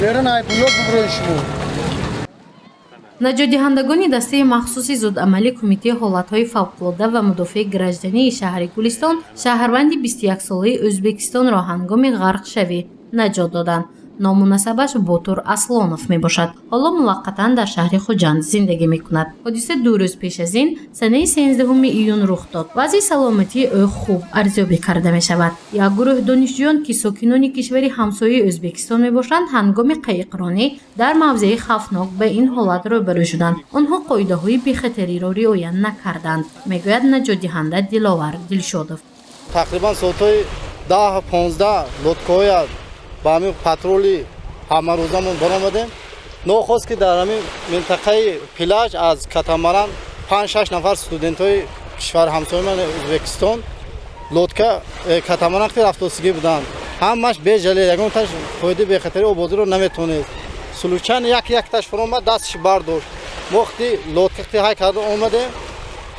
Берун ай буёк буброи шумо. Наҷотдиҳандагони дастаи махсуси зудамали Кумитаи ҳолатҳои фавқулода ва мудофиаи граждании шаҳри Гулистон шаҳрванди 21-солаи Ӯзбекистонро ҳангоми ғарқшавӣ наҷот доданд. Ному насабаш Ботур Аслонов мебошад. Ҳоло муваққатан дар шаҳри Хуҷанд зиндагӣ мекунад. Ҳодиса 2 рӯз пеш аз ин, санаи 13 июн рух дод. Вазъи саломатии ӯ хуб арзёбӣ карда мешавад. Як гурӯҳ донишҷӯён, ки сокинони кишвари ҳамсояи Ӯзбекистон мебошанд, ҳангоми қаиқронӣ дар мавзеи хавфнок ба ин ҳолат рӯбарӯ шуданд. Онҳо қоидаҳои бехатариро риоя накарданд, мегӯяд наҷотдиҳанда Диловар Дилшодов. Тақрибан соатҳои 10-15 лодкаҳоя ба ҳамин патрули ҳамарӯзамон баромадем. Нохост ки дар ҳамин минтақаи пляж аз катамаран панҷ шаш нафар студентҳои кишвари ҳамсоямон Ӯзбекистон лодка катамаран ки рафтосигӣ буданд. Ҳамаш бе жилет, ягонташ қоидаи бехатарии оббозиро наметонест. Случайно як якташ фуромад, дасташ бардошт. Мо хти лодка хти ҳай карда омадем.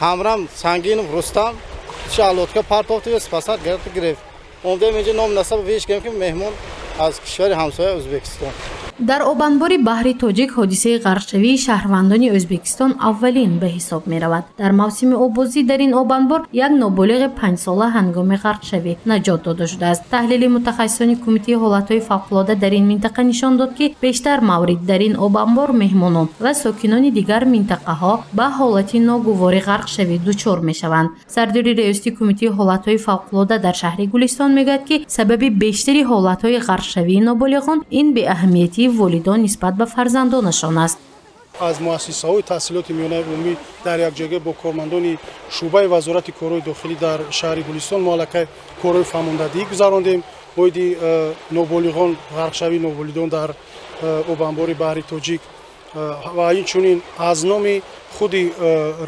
Ҳамрам Сангинов Рустам ша лодка партофту спасать гирифт. Омадем инҷо, ном насаб виш кардем, ки меҳмон аз кишвари ҳамсоя Ӯзбекистон. Дар обанбори баҳри Тоҷик ҳодисаи ғарқшавии шаҳрвандони Ӯзбекистон аввалин ба ҳисоб меравад. Дар мавсими оббозӣ дар ин обанбор як ноболиғи 5-сола ҳангоми ғарқшавӣ наҷот дода шудааст. Таҳлили мутахассисони Кумитаи ҳолатҳои фавқулода дар ин минтақа нишон дод, ки бештар маврид дар ин обанбор меҳмонон ва сокинони дигар минтақаҳо ба ҳолати ногувори ғарқшавӣ дучор мешаванд. Сардори Раёсати Кумитаи ҳолатҳои фавқулода дар шаҳри Гулистон мегӯяд, ки сабаби бештари ҳолатҳои ғарқшавии ноболиғон ин беаҳамиятии волидон нисбат ба фарзандонашон аст. Аз муассисаҳои таҳсилоти миёнаи умумӣ дар якҷоягӣ бо кормандони шӯъбаи Вазорати корҳои дохилӣ дар шаҳри Гулистон мо аллакай корҳои фаҳмондадиҳӣ гузарондем оиди ноболиғон, ғарқшавии ноболиғон дар обанбори баҳри Тоҷик ва инчунин аз номи худи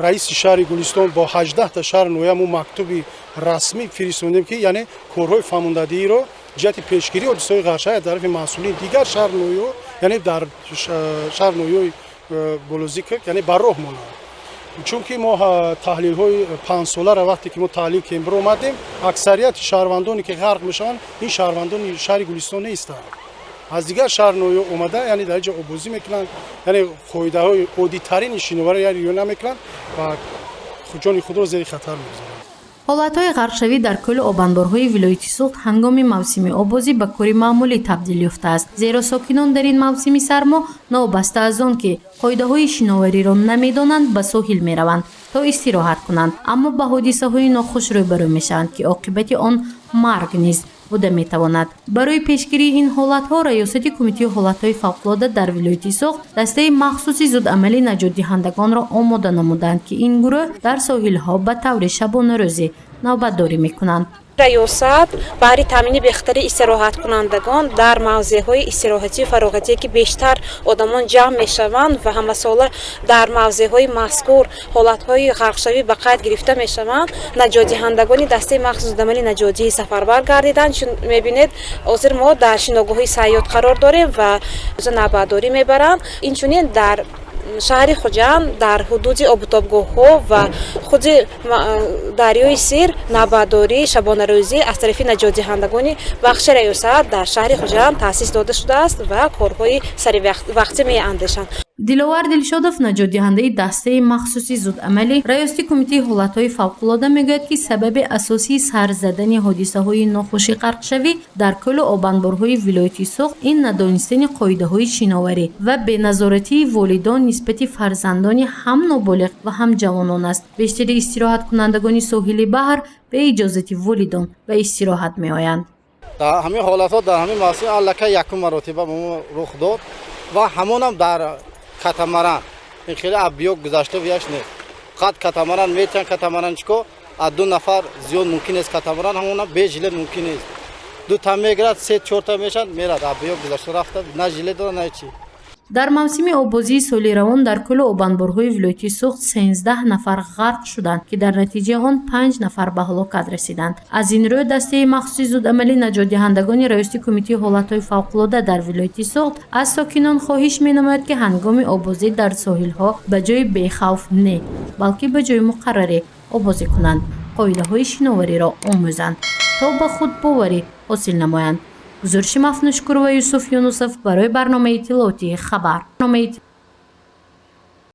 раиси шаҳри Гулистон бо 18та шаҳр ноҳия мо мактуби расмӣ фиристондем, ки яъне корҳои фаҳмондадиҳиро ҷиҳати пешгирии ҳодисаҳои ғарқшавӣ аз тарафи масъулини дигар шаҳр ноҳияҳо, яъне дар шаҳр ноҳияҳои болозикр, яъне ба роҳ монанд. Чунки мо таҳлилҳои 5-соларо вақте ки мо таҳлил кем биромадем, аксарияти шаҳрвандоне, ки ғарқ мешаванд, ин шаҳрвандони шаҳри Гулистон нестанд, аз дигар шаҳр ноҳия омада, яъне дар инҷо оббозӣ мекунанд, яъне қоидаҳои оддитарини шиноварӣ яъне риоя намекунанд ва ҷони худро зери хатар мегузоранд. Ҳолатҳои ғарқшавӣ дар кӯлу обанборҳои вилояти Суғд ҳангоми мавсими оббозӣ ба кори маъмулӣ табдил ёфтааст, зеро сокинон дар ин мавсими сармо, новобаста аз он ки қоидаҳои шиновариро намедонанд, ба соҳил мераванд, то истироҳат кунанд, аммо ба ҳодисаҳои нохуш рӯбарӯ мешаванд, ки оқибати он марг низ буда метавонад. Барои пешгирии ин ҳолатҳо Раёсати Кумитаи ҳолатҳои фавқулода дар вилояти Суғд дастаи махсуси зудамали наҷотдиҳандагонро омода намуданд, ки ин гурӯҳ дар соҳилҳо ба таври шабонарӯзӣ навбатдорӣ мекунанд. Раёсат баҳри таъмини бехатари истироҳаткунандагон дар мавзеъҳои истироҳатию фароғатие, ки бештар одамон ҷамъ мешаванд ва ҳамасола дар мавзеъҳои мазкур ҳолатҳои ғарқшавӣ ба қайд гирифта мешаванд, наҷотдиҳандагони дастаи махсус зудамали наҷотдиҳӣ сафарбар гардиданд. Чун мебинед, ҳозир мо дар шиногоҳҳои Сайёд қарор дорем ва навбатдорӣ мебаранд. Инчунин дар шаҳри Хуҷанд дар ҳудуди обутобгоҳҳо ва худи дарёи Сир навбатдории шабонарӯзӣ аз тарафи наҷотдиҳандагони бахши раёсат дар шаҳри Хуҷанд таъсис дода шудааст ва корҳои саривақтӣ меандешанд. Диловар Дилшодов, наҷотдиҳандаи дастаи махсуси зудамалӣ Раёсати Кумитаи ҳолатҳои фавқулода, мегӯяд, ки сабаби асосии сар задани ҳодисаҳои нохуши ғарқшавӣ дар кӯлу обанборҳои вилояти Суғд ин надонистани қоидаҳои шиноварӣ ва беназоратии волидон нисбати фарзандони ҳам ноболиғ ва ҳам ҷавонон аст. Бештари истироҳаткунандагони соҳили баҳр бе иҷозати волидон ба истироҳат меоянд. Дар ҳамин ҳолатҳо, дар ҳамин мавсим аллакай якум маротиба ба мо рух дод ва ҳамонам дар катамаран. Ин хеле абиёк гузашта вияш не, қад катамаран метиҳан. Катамаран чико, аз ду нафар зиёд мумкин нест катамаран, ҳамонам бе жилет мумкин нест. Дута мегирад, се чорта мешавад, мерад, абиёк гузашта рафта, на жилет дорад, на чӣ. Дар мавсими оббозии соли равон дар кӯлу обанборҳои вилояти Суғд 13 нафар ғарқ шуданд, ки дар натиҷаи он панҷ нафар ба ҳалокат расиданд. Аз ин рӯ дастаи махсуси зудамали наҷотдиҳандагони Раёсати Кумитаи ҳолатҳои фавқулода дар вилояти Суғд аз сокинон хоҳиш менамояд, ки ҳангоми оббозӣ дар соҳилҳо ба ҷои бехавф не, балки ба ҷои муқаррарӣ оббозӣ кунанд, қоидаҳои шиновариро омӯзанд. То ба худбоварӣ ҳосил намоянд. Гузориши Мафнушкурова, Юсуф Юнусов барои барномаи иттилоотии «Хабар».